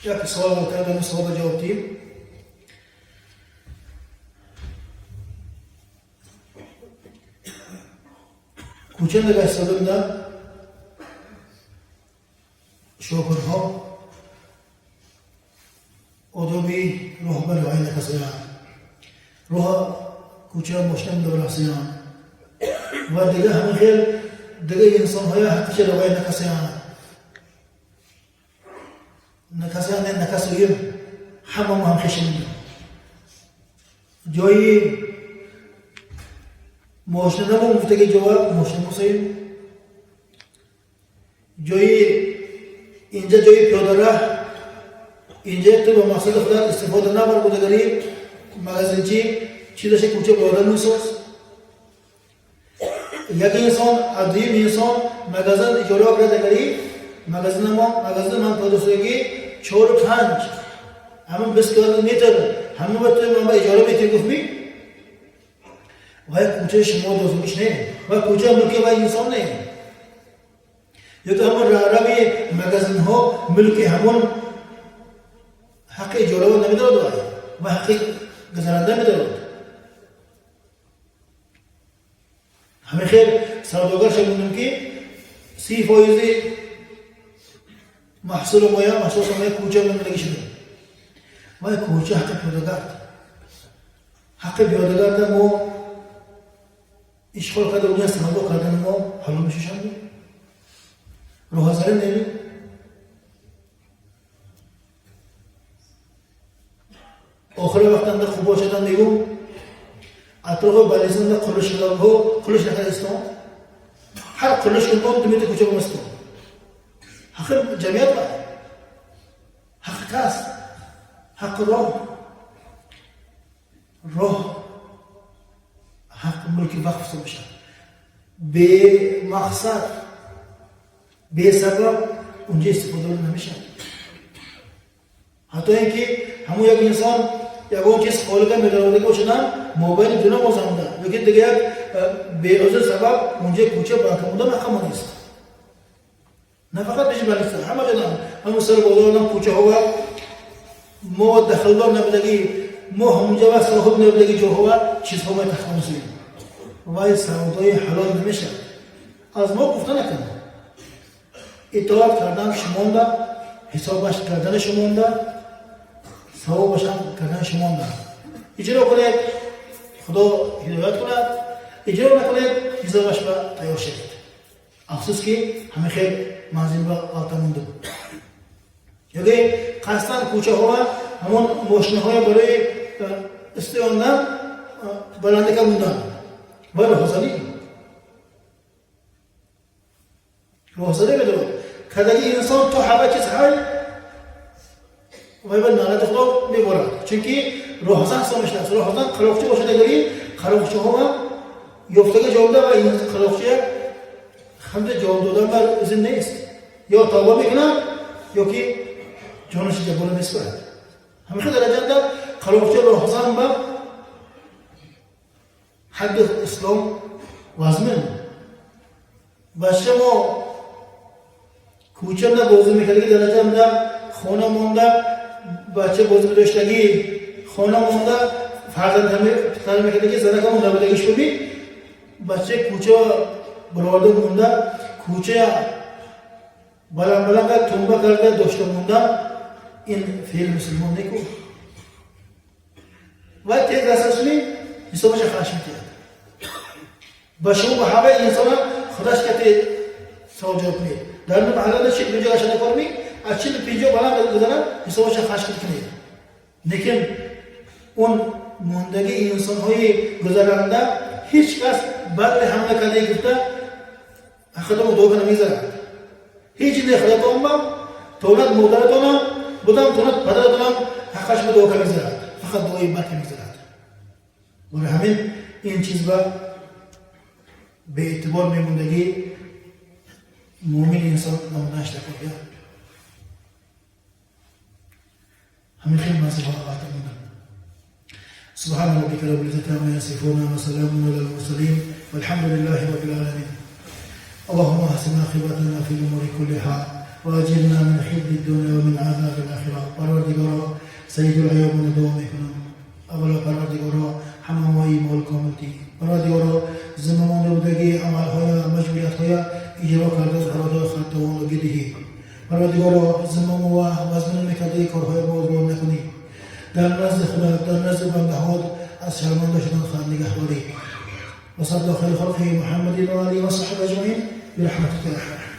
Як савол кардам, савол ҷавоб диҳем. Кӯча нагашт шофирҳо одоби роҳба риоя накасоянд, роҳ кӯча мошина мебарасоянд ва дига ҳамин хел дига инсонҳоя ҳаққиша риоя накасоянд. Накасоянд, накасоем, ҳамамо ҳам хешем. Ҷои мошина набо гуфтаги ҷоа мошина мусоем, ҷои инҷа ҷои пиёдараҳ, инҷа ту ба мақсади худат истифода набар будагари магазинчи чизаша кӯча бояда месоз. Як инсон аз дуюм инсон магазин иҷора кардагари магазинамо магазин ман пиёдасоги чору панҷ ҳамин 20 километр ҳамин ба ту ман ба иҷора метиҳ гуфтми, вай кӯчаи шумо дозумиш не, вай кӯча мулки вай инсон не. Ё ки ҳамон раҳрави магазинҳо мулки ҳамон ҳаққи иҷораро намедорад, вай ва ҳаққи гузаранда медорад. Ҳамин хел савдогар шавондем, ки 30 фоизи маҳсули моя, маҳсулоти моя кӯча мемондаги шуда. Вай кӯча ҳаққи пиёдагард, ҳаққи пиёдагарда мо ишғол карда, унҷа савдо кардани мо ҳалол мешушанд? Роҳазарӣ неми. Охири вақтанда Қубочадан мегум, атрофи балисанда qurilish, qurilish nakardiston, har qurilish kundan 2 metr ko'cha bo'lmasdan haqqi jamiyat va haqqi kas, haqqi roh, roh haqqi mulki vaqf hisoblashadi. Bemaqsad, besabab unga istifoda namishadi. Hattoki ҳамон як инсон ягон чиз холига медаровардаги бошадам, мобайни ду намозанда ёки дига як беузр сабаб унҷа кӯча баркамуда маҳкама нест. На фақат пеши балиста, ҳама ҷодан ҳамон сари бозордан кӯчаҳова мо дахлдор набудаги, мо ҳамунҷа ва соҳиб набудаги ҷоҳова чизҳо ва тахмисӯем, вай савдои ҳалол намешавад. Аз мо гуфта накунад, итоат кардан шумонда, ҳисобаш кардани шумонда, савобашам кардан шумонда. Иҷро кунед, Худо ҳидоят кунад, иҷро накунед, ҳисобаш ба тайёр шавед. Афсӯс, ки ҳамин хел манзил ба ғалта мондем. Ёки қасдан кӯчаҳова ҳамон мошинаҳоя барои истиондан баландака мондан ва роҳзанӣ, роҳзанӣ медорад. Кадаги инсон то ҳама чиз ҳай, вай ба налати Худо меборад, чунки роҳзан ҳисоб мешавад. Роҳзан қалоқчӣ бошадагари қалоқчиҳова ёфтага ҷавоб ва қалоқчия ҳамда ҷавоб додан бар изн нест. Ё тавба мекунад, ё ки ҷонаши ҷаббора меспарад. Ҳамин хел дараҷанда қалоқчи, роҳзан ба ҳадди ислом вазмин. Бача мо кӯча бозӣ мекардаги дараҷанда хона монда, бача бозӣ медоштагӣ хона монда, фарзанд тарбия мекардаги, занака монда будаги шуби бача кӯча бароварда монда, кӯча баланд баланд тумба карда дошта монда, ин феъли мусулмон неку. Ва тез расашми ҳисобаша хаш метиҳад ба шумо, ба ҳамаи инсона худаш кати савол ҷавоб кунед. Дар маҳаллада 40 50 гашта корми, аз 40 50 баланд гузарад, ҳисобаша хаш кунед. Лекин он мондаги инсонҳои гузаранда ҳеҷ кас баъди ҳамла кардаи гуфта ҳаққатон дуо кана мегузарад. Ҳеҷ не худатонба тонад, модаратонам будам тонад, падаратонам ҳаққаш ба дуо кана мегузарад, фақат дуои бад мегузарад. Барои ҳамин ин чиз ба беэътибор мемондагӣ муъмин инсон намуданаш дакор. Ҳамин хел манзилҳо албатта монда. سبحان ربك رب العزة عما يصفون وسلام على المرسلين والحمد لله رب العالمين. اللهم احسن عاقبتنا في الأمور كلها. وأجرنا من خزي الدنيا ومن عذاب الآخرة. Парвардигоро, Сайидул Айёмона дуо мекунам. Аввало, Парвардигоро, ҳама мо имол комил тӣ. Парвардигоро, зиммамонда будаги амалҳоя, маҷбуриятҳоя иҷро карда, бародари худ тавоноги диҳӣ. Парвардигоро, зиммамо ва вазмина мекардаи корҳои мо бор накунӣ. Дар назди Худо, дар назди бандаҳот аз шарманда шудан худ нигаҳдорӣ. وصلى خير خلقه محمد وآله وصحبه أجمعين برحمتك يا أرحم.